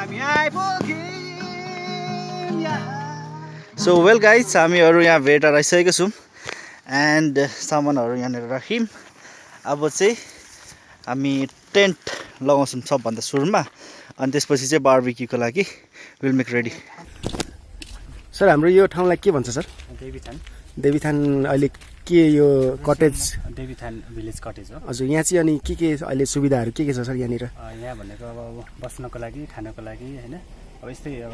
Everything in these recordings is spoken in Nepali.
सो वेल गाइज हामीहरू यहाँ भेट आइसकेको छौँ एन्ड सामानहरू यहाँनिर राख्यौँ। अब चाहिँ हामी टेन्ट लगाउँछौँ सबभन्दा सुरुमा, अनि त्यसपछि चाहिँ बारबिक्यूको लागि विल मेक रेडी। सर हाम्रो यो ठाउँलाई के भन्छ सर? देवीथान। देवीथान अहिले के यो कटेज? देवीथान भिलेज कटेज हो हजुर। यहाँ चाहिँ अनि के अहिले सुविधाहरू के छ सर यहाँनिर? यहाँ भनेको अब बस्नको लागि, खानको लागि होइन, अब यस्तै अब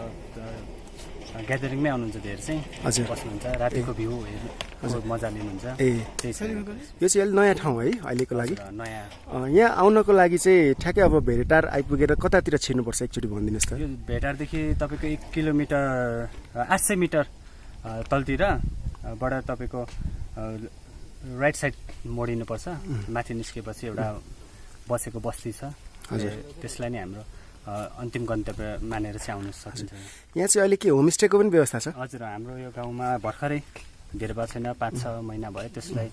ग्यादरिङमै आउनुहुन्छ धेरै चाहिँ हजुर बस्नुहुन्छ, रातिको भ्यू हेर्नु मजा लिनुहुन्छ। ए त्यही छ। यो चाहिँ अहिले नयाँ ठाउँ है अहिलेको लागि? नयाँ यहाँ आउनको लागि चाहिँ ठ्याक्कै अब भेटार आइपुगेर कतातिर छिर्नुपर्छ एकचोटि भनिदिनुहोस् त। यो भेटारदेखि तपाईँको 1 किलोमिटर 800 मिटर तलतिर बाट तपाईँको राइट साइड मोडिनुपर्छ। माथि निस्केपछि एउटा बसेको बस्ती छ, त्यसलाई नै हाम्रो अन्तिम गन्तव्य मानेर चाहिँ आउन सकिन्छ। यहाँ चाहिँ अहिले के होमस्टेको पनि व्यवस्था छ? हजुर, हाम्रो यो गाउँमा भर्खरै धेरै भएको छैन, 5-6 महिना भयो, त्यसलाई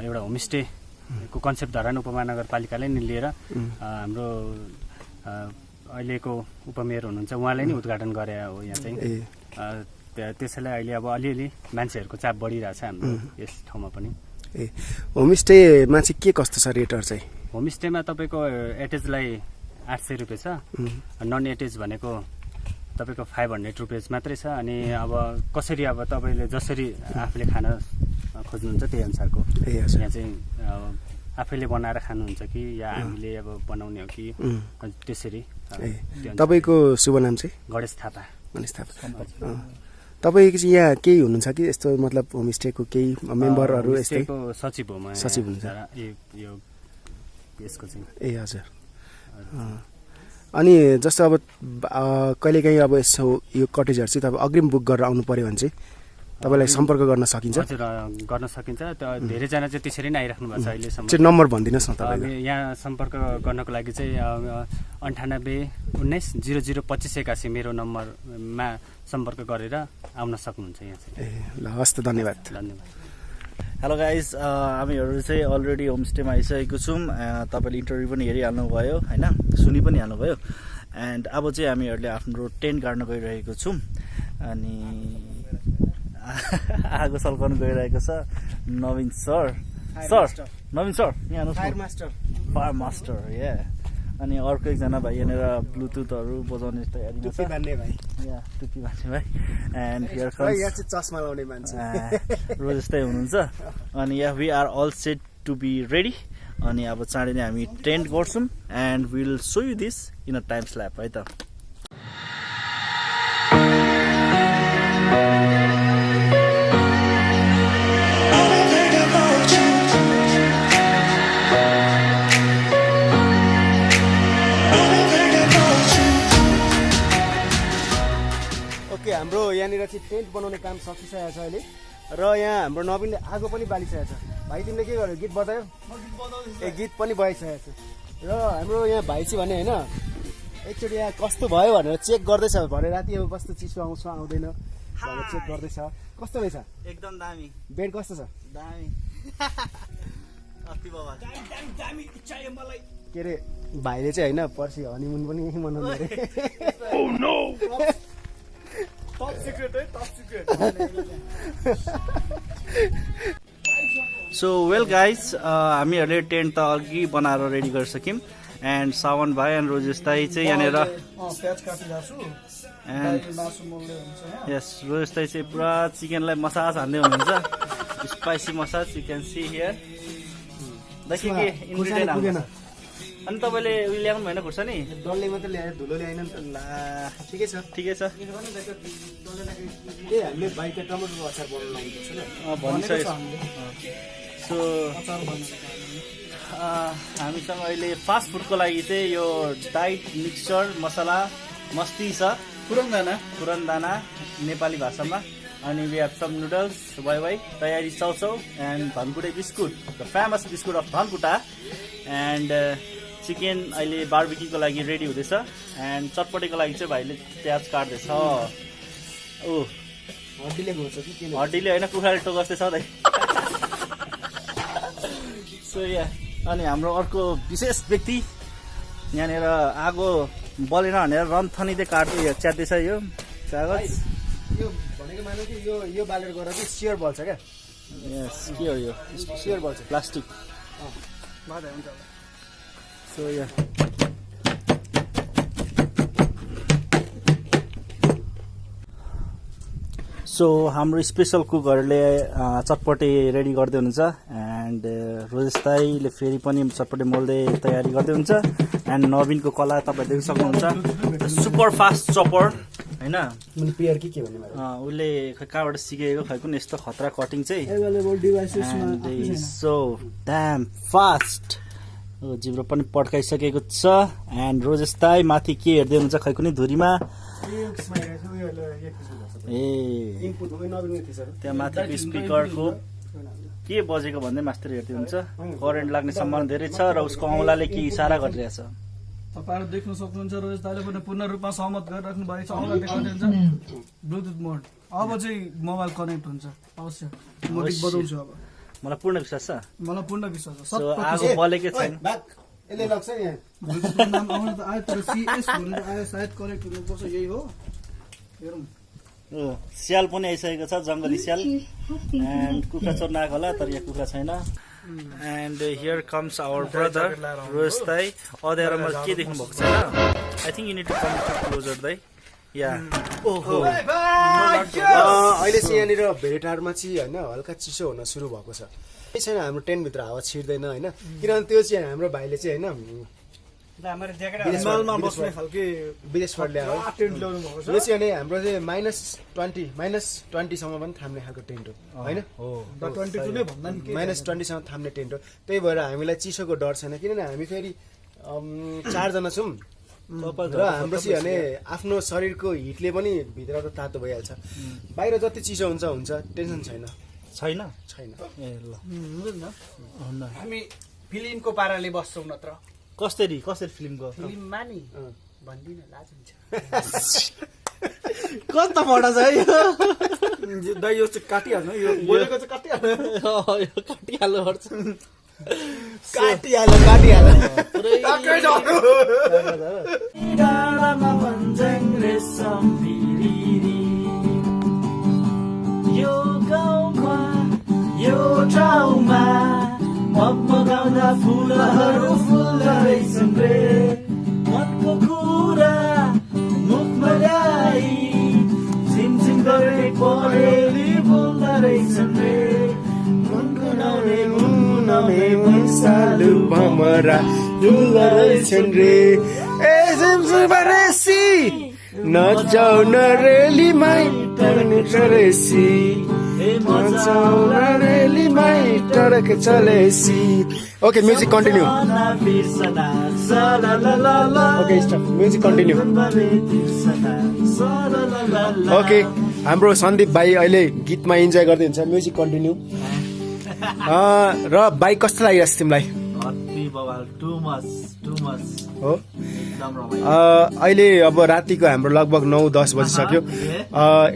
एउटा होमस्टेको कन्सेप्ट धरान उपमहानगरपालिकाले नि लिएर हाम्रो अहिलेको उपमेयर हुनुहुन्छ उहाँले नै उद्घाटन गरे हो यहाँ चाहिँ। त्यसैले अहिले अब अलिअलि मान्छेहरूको चाप बढिरहेछ हाम्रो यस ठाउँमा पनि। ए होमस्टेमा चाहिँ के कस्तो छ रेटहरू चाहिँ? होमस्टेमा तपाईँको एटेजलाई 800 रुपियाँ छ, नन एटेज भनेको तपाईँको 500 रुपियाँ मात्रै छ। अनि अब कसरी अब तपाईँले जसरी आफूले खान खोज्नुहुन्छ त्यही अनुसारको यहाँ चाहिँ आफैले बनाएर खानुहुन्छ कि या हामीले अब बनाउने हो कि त्यसरी। तपाईँको शुभ नाम चाहिँ? गणेश थापा। गणेश थापा। तपाईँ चाहिँ यहाँ केही हुनुहुन्छ कि यस्तो मतलब होमस्टेको केही मेम्बरहरू यस्तै? सचिव हो म। सचिव हुनुहुन्छ यो यसको चाहिँ। ए हजुर। अनि जस्तो अब कहिलेकाहीँ अब यसो यो कटेजहरू चाहिँ तपाईँ अग्रिम बुक गरेर आउनु पऱ्यो भने चाहिँ तपाईँलाई सम्पर्क गर्न सकिन्छ? हजुर, गर्न सकिन्छ। धेरैजना चाहिँ त्यसरी नै आइराख्नु भएको छ अहिलेसम्म। चाहिँ नम्बर भनिदिनुहोस् न तपाईँले। यहाँ सम्पर्क गर्नको लागि चाहिँ 9819002581 मेरो नम्बरमा सम्पर्क गरेर आउन सक्नुहुन्छ यहाँ चाहिँ। ए ल हस् त, धन्यवाद। धन्यवाद। हेलो गाइज, हामीहरू चाहिँ अलरेडी होमस्टेमा आइसकेको छौँ। तपाईँले इन्टरभ्यू पनि हेरिहाल्नु भयो होइन, सुनि पनि हाल्नुभयो। एन्ड अब चाहिँ हामीहरूले आफ्नो टेन्ट गाड्न गइरहेको छौँ। अनि आगो सल्काउनु गइरहेको छ नवीन सर। नवीन सर यहाँ फायर मास्टर या। अनि अर्को एकजना भाइ यहाँनिर ब्लुटुथहरू बजाउने तयारीमा छ। यहाँ टुपी बान्ने भाइ एन्ड हियर कम्स चस्मा लाउने मान्छे रोज जस्तै हुनुहुन्छ। अनि yeah we are all set to be ready. अनि अब चाँडै नै हामी टेन्ट गर्छौँ and will show you this in a time स्ल्याप है त। ओके, हाम्रो यहाँनिर चाहिँ टेन्ट बनाउने काम सकिसकेको छ अहिले। र यहाँ हाम्रो नवीनले आगो पनि बालिसकेको छ। भाइ तिमीले के गर्यो? गीत बजायो? ए गीत पनि बजाइसकेको छ। र हाम्रो यहाँ भाइ चाहिँ भने होइन एकचोटि यहाँ कस्तो भयो भनेर चेक गर्दैछ। भरे राति अब कस्तो चिसो आउँछ आउँदैन भनेर चेक गर्दैछ। कस्तो रहेछ? एकदम दामी। बेड कस्तो छ? दामी। के अरे भाइले चाहिँ होइन पर्सि हनिमुन पनि यहीँ मनाउनु अरे। सो वेल गाइज, हामीहरूले टेन्ट त अघि बनाएर रेडी गरिसक्यौँ। एन्ड सावन भाइ एन्ड रोजेस दाई चाहिँ यहाँनिर यस रोजेस दाई चाहिँ पुरा चिकनलाई मसाज हान्दै हुनुहुन्छ। Spicy massage you can see here. देखि के इन्ग्रिडियन्ट हाल्नु। अनि तपाईँले उयो ल्याउनु भएन खुर्सानी? डल्ले मात्रै ल्यायो, धुलो ल्याएन नि त। ला ठिकै छ, ठिकै छ। ए हामीले बाइक टमाटरको अचार बनाउनु लाग्छ नि भनिसकेको सो हामीसँग अहिले फास्ट फुडको लागि चाहिँ यो डाइट मिक्सचर मसला मस्ती छ, पुरनदाना नेपाली भाषामा। अनि we have some noodles Wai तयारी चाउचाउ एन्ड धनकुटे biscuit, the famous biscuit of Dhankuta. And chicken अहिले बारबिक्यूको लागि रेडी हुँदैछ। एन्ड चटपटेको लागि चाहिँ भाइले प्याज काट्दैछ। ओ हड्डीले घोर्छ कि के? हड्डीले होइन, कुखुराले टोक्दै छ दाइ। सो या। अनि हाम्रो अर्को विशेष व्यक्ति यहाँनिर आगो बलेन भनेर रन्थनीले काट्दै च्यात्दैछ यो कागज। यो भनेको मानौ कि यो बालेर गएर चाहिँ सियर बल्छ क्या। यस के हो यो सियर बल्छ। प्लास्टिक। हुन्छ। सो या सो हाम्रो स्पेसल कुकहरूले चटपटे रेडी गर्दै हुनुहुन्छ एन्ड रोजेस दाइले फेरि पनि चटपटे मोल्दै तयारी गर्दै हुन्छ एन्ड नवीनको कला तपाईँ देख्न सक्नुहुन्छ सुपर फास्ट चपर होइन पेयर के भन्ने उसले खै कहाँबाट सिकेको खै कुन यस्तो खतरा कटिङ चाहिँ सो ड्याम फास्ट जिब्रो पनि पड्काइसकेको छ एन्ड रोजेस दाइ माथि के हेर्दै हुनुहुन्छ खै कुनै धुरीमा त्यहाँ माथिको स्पिकरको के बजेको भन्दै मास्टर हेर्दै हुन्छ करेन्ट लाग्ने सम्भावना धेरै छ र उसको औँलाले के इसारा गरिरहेछ तपाईहरु देख्न सक्नुहुन्छ रोजेस दाइले पनि पूर्ण रूपमा सहमत गरिराख्नु भएको छ औँला देखाउँदै हुन्छ ब्लुटुथ मोड अब चाहिँ मोबाइल कनेक्ट हुन्छ अवश्य म गीत बजाउँछु अब मलाई पूर्ण विश्वास छ मलाई पूर्ण विश्वास छ सो आगो बलेकै छैन यसले लाग्छ यहाँ ब्लुटुथको नाम आउन त आयो तर सीएस भनेर आयो सायद करेक्ट हुनुपर्छ यही हो हेरौँ स्याल पनि आइसकेको छ जङ्गली स्याल एन्ड कुखुरा चोर्न आएको होला तर यहाँ कुखुरा छैन and here comes our brother रोजेस दाइ अँध्यारोमा के देख्नु भएको छैन I think you need to come to closer दाइ या ओहो अहिले चाहिँ यहाँनिर भेटारमा चाहिँ होइन हल्का चिसो हुन सुरु भएको छ केही छैन हाम्रो टेन्टभित्र हावा छिर्दैन होइन किनभने त्यो चाहिँ हाम्रो भाइले चाहिँ होइन हिमालमा बस्ने खालके विदेशबाट ल्यायो टेन्ट ल्याउनु भएको छ यो चाहिँ अनि हाम्रो चाहिँ -20 सम्म पनि थाम्ने खालको टेन्ट हो होइन -22 नै भन्दा नि के -20 सम्म थाम्ने टेन्ट हो त्यही भएर हामीलाई चिसोको डर छैन किनभने हामी फेरि 4 जना छौँ र हाम्रो चाहिँ भने आफ्नो शरीरको हिटले पनि भित्र त तातो भइहाल्छ बाहिर जति चिसो हुन्छ टेन्सन छैन छैन छैन ए ल हामी फिल्मको पाराले बस्छौँ नत्र कसरी फिल्मको फिल्ममा नि भन्दिन लाज हुन्छ कस्तो फटा छ है दाइ यो चाहिँ काटिहाल्नु यो बोलेको चाहिँ काटिहाल्नु यो काटिहाल्नु पर्छ काटिहाल डाँडामा भन्छन् रेशम भिरिरी यो गाउँमा यो ठाउँमा मगाउँदा फुलहरू फुल्दा रहेछन् रे मनको कुरा मुखमा ल्याई छिमछिम गर्ने परेली बोल्दा रहेछन् रे गुनगुनाउने सालु भमरा रहेछन् रे ए रेसी नजाउ न रेलीमै टरेसी नजाउ न रेलीमै टरक चलेसी okay music continue okay stop music continue okay हाम्रो सन्दीप भाइ अहिले गीतमा इन्जोय गर्दै हुन्छ म्युजिक कन्टिन्यू र बाइक कस्तो लागिरहेको छ तिमीलाई हो अहिले अब रातिको हाम्रो लगभग 9-10 बजिसक्यो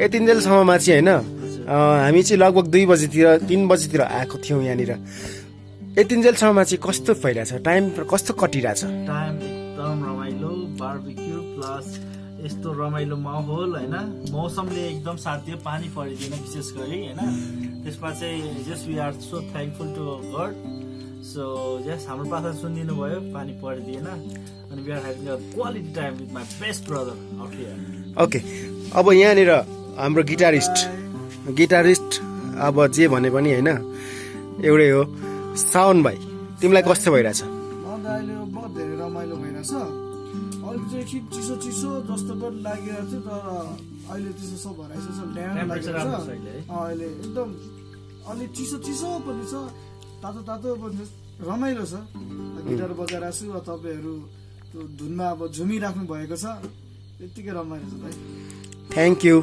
यतिन्जेलसम्ममा चाहिँ होइन हामी चाहिँ लगभग 2 बजीतिर 3 बजीतिर आएको थियौँ यहाँनिर यतिन्जेलसम्ममा चाहिँ कस्तो भइरहेछ टाइम कस्तो कटिरहेछ टाइम एकदम रमाइलो बार्बिक्यू प्लस यस्तो रमाइलो माहौल होइन मौसमले एकदम साथ दियो पानी परिदिएन विशेष गरी होइन त्यसमा चाहिँ just we are so thankful to God so just हाम्रो प्रार्थना सुनिदिनु भयो पानी परिदिएन अनि we are having a quality time with my best brother out here okay अब यहाँनिर हाम्रो गिटारिस्ट अब जे भने पनि होइन एउटै हो साउन भाइ तिमीलाई कस्तो भइरहेछ अहिले बहुत धेरै रमाइलो भइरहेछ अहिले चाहिँ चिसो जस्तो पनि लागिरहेको छ तर अहिले त्यस्तो सब भइरहेछ अहिले एकदम अलि चिसो पनि छ तातो पनि छ रमाइलो छ गिटार बजाइरहेको छु तपाईँहरू त्यो धुनमा अब झुमिराख्नु भएको छ यत्तिकै रमाइलो छ भाइ थ्याङ्क यू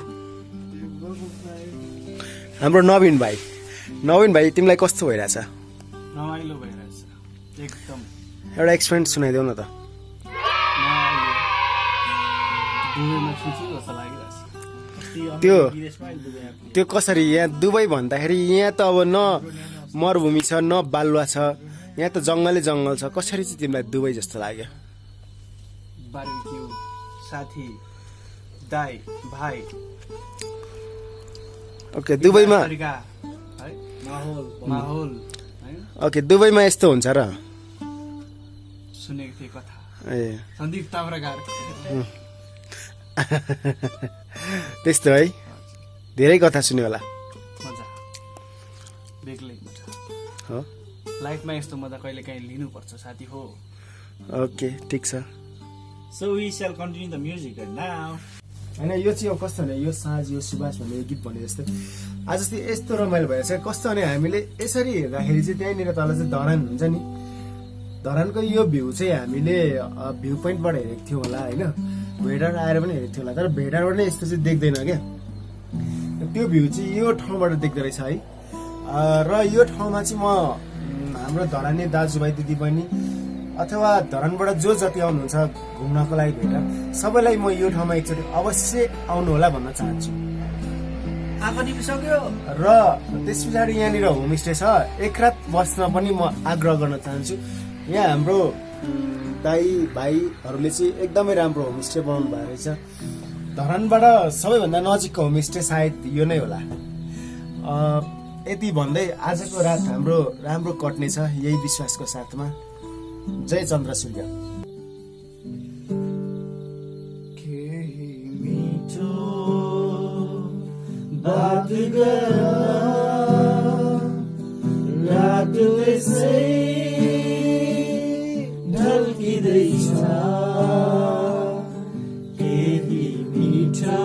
हाम्रो नवीन भाइ तिमीलाई कस्तो भइरहेछ रमाइलो भइरहेछ एकदम एउटा एक्सपिरियन्स सुनाइदेऊ न त त्यो कसरी यहाँ दुबई भन्दाखेरि यहाँ त अब न मरुभूमि छ न बालुवा छ यहाँ त जङ्गल छ कसरी चाहिँ तिमीलाई दुबई जस्तो लाग्यो बार्बिक्यू साथी, दाइ, भाइ, ओके दुबईमा तरिका, है माहौल है ओके दुबईमा यस्तो हुन्छ र सुनेको थिएँ कथा ए सन्दीप ताम्राकार त्यस्तो है धेरै कथा सुन्यो होला मजा बेग्लै मजा हो लाइफमा यस्तो मजा कहिले काहीँ लिनुपर्छ साथी हो ओके ठिक छ so we shall continue the music now होइन यो चाहिँ अब कस्तो भने यो साँझ यो सुबास भन्ने यो गीत भने जस्तै आज चाहिँ यस्तो रमाइलो भएछ कस्तो भने हामीले यसरी हेर्दाखेरि चाहिँ त्यहीँनिर तल चाहिँ धरान हुन्छ नि धरानको यो भ्यू चाहिँ हामीले भ्यू पोइन्टबाट हेरेको थियौँ होला होइन भेडार आएर पनि हेरेको थियो होला तर भेडारबाट नै यस्तो चाहिँ देख्दैन क्या त्यो भ्यू चाहिँ यो ठाउँबाट देख्दो रहेछ है र यो ठाउँमा चाहिँ म हाम्रो धरानी दाजुभाइ दिदीबहिनी अथवा धरानबाट जो जति आउनुहुन्छ घुम्नको लागि भेटार सबैलाई म यो ठाउँमा एकचोटि अवश्य आउनु होला भन्न चाहन्छु र त्यस पछाडि यहाँनिर होमस्टे छ एक रात बस्न पनि म आग्रह गर्न चाहन्छु यहाँ हाम्रो दाई भाइहरूले चाहिँ एकदमै राम्रो होमस्टे बनाउनु भएको रहेछ धरानबाट सबैभन्दा नजिकको होमस्टे सायद यो नै होला यति भन्दै आजको रात हाम्रो राम्रो कट्नेछ यही विश्वासको साथमा जय चन्द्र सूर्य बात रात त्यसै ढल्किँदैछ केही मिठो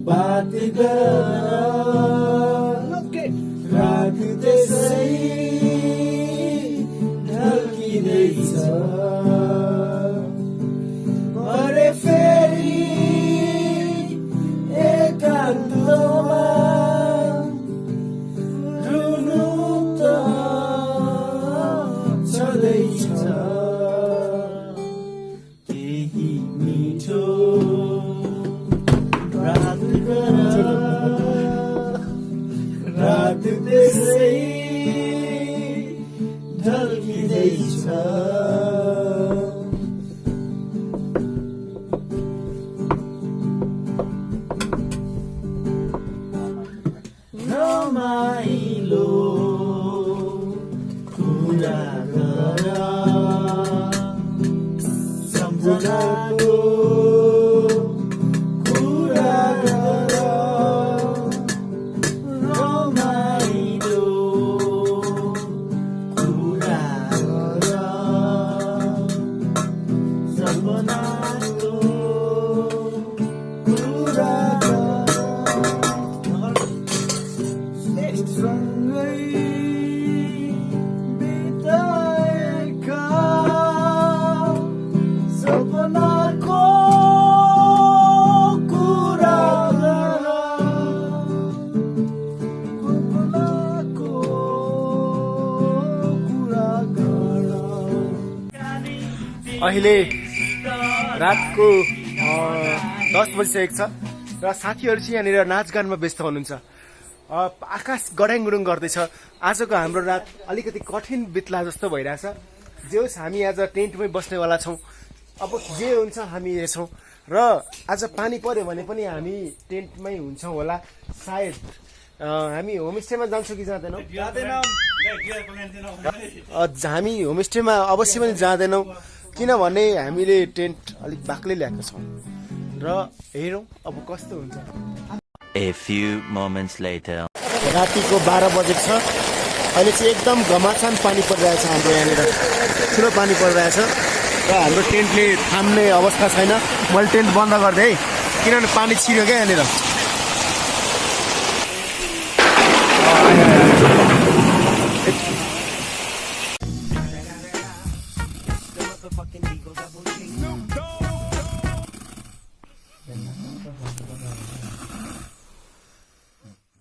बात रात त्यसै ढल्किँदैछ अरे फेरि एकान्तमा रुनु त छँदैछ केही मिठो रात त्यसै ढल्किँदैछ रमाइलो कुरा गर सम्झनाको कुरा गर रमाइलो कुरा गर सपनाको कुरा सँगै बिताएका सपनाको कुरा गर सपनाको कुरा गर अहिले रातको 10 बजिसकेको छ र साथीहरू चाहिँ यहाँनिर नाचगानमा व्यस्त हुनुहुन्छ आकाश गड्याङ गुडुङ गर्दैछ आजको हाम्रो रात अलिकति कठिन बित्ला जस्तो भइरहेछ जे होस् हामी आज टेन्टमै बस्नेवाला छौँ अब जे हुन्छ हामी हेर्छौँ र आज पानी पर्यो भने पनि हामी टेन्टमै हुन्छौँ होला सायद हामी होमस्टेमा जान्छौँ कि जाँदैनौँ हामी होमस्टेमा अवश्य पनि जाँदैनौँ किनभने हामीले टेन्ट अलिक बाक्लै ल्याएको छौँ र हेरौँ अब कस्तो हुन्छ A few moments later. रातिको 12 बजेको छ अहिले चाहिँ एकदम घमासान पानी परिरहेछ हाम्रो यहाँनिर ठुलो पानी परिरहेछ र हाम्रो टेन्टले थाम्ने अवस्था छैन मैले टेन्ट बन्द गरिदिएँ है किनभने पानी छिर्यो क्या यहाँनिर